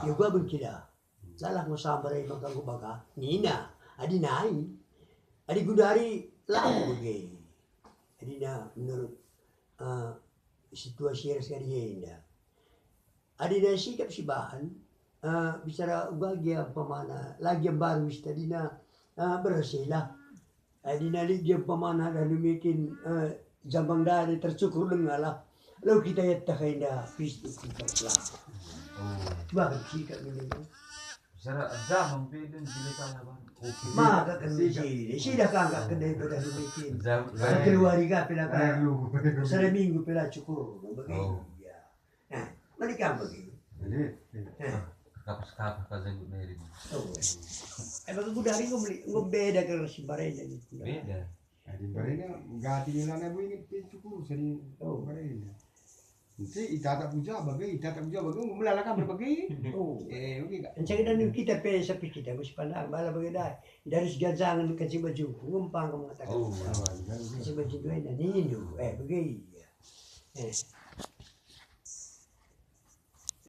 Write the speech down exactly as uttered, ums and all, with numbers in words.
Ya gua bengkila. Salah ngo sambar ai maka ngo baka. Nina, adi nai. Adi gundari la bage. Adina menurut, eh, situasi era sekali enda. Adina sikap si bahan, eh, bicara uga gia umpamana, lagi mbaru istadina, eh, bersihlah. Adina lit gia umpamana dah demikian, eh, jambang dada tercukur dengalah. Lalu kita ya tah enda pistuk kita lah. Bahkan sikap ini. Bicara jambang pe den bila salah, Bang. Oke. Maka kan si, si dah kangkap kedai pada demikian. Jam-, keluarga pela kan. Sore minggu pela cukur. Bagi. Oh. Ya. Nah, balik kam bagi. Jadi, eh. Kapus-kapus pas jenggut Mary. Oh. Eh, bagi gundari enggo meli-, enggo beda kal si mbarenda ni. Beda. Adi mbarenda gati nilana bu ini pintu kurus, adi mbarenda. Enti itata puja bage, itata puja bage, enggo melala kam bage. Oh. Eh, oke, Kak. Encak dan kita pe sepi kita, Gus Pandang, bala bage dai. Dari seganjangan ke si baju, ngempang ke mengatakan. Oh, iya. Ke si baju dua ini, nindu. Eh, bage, iya. Eh.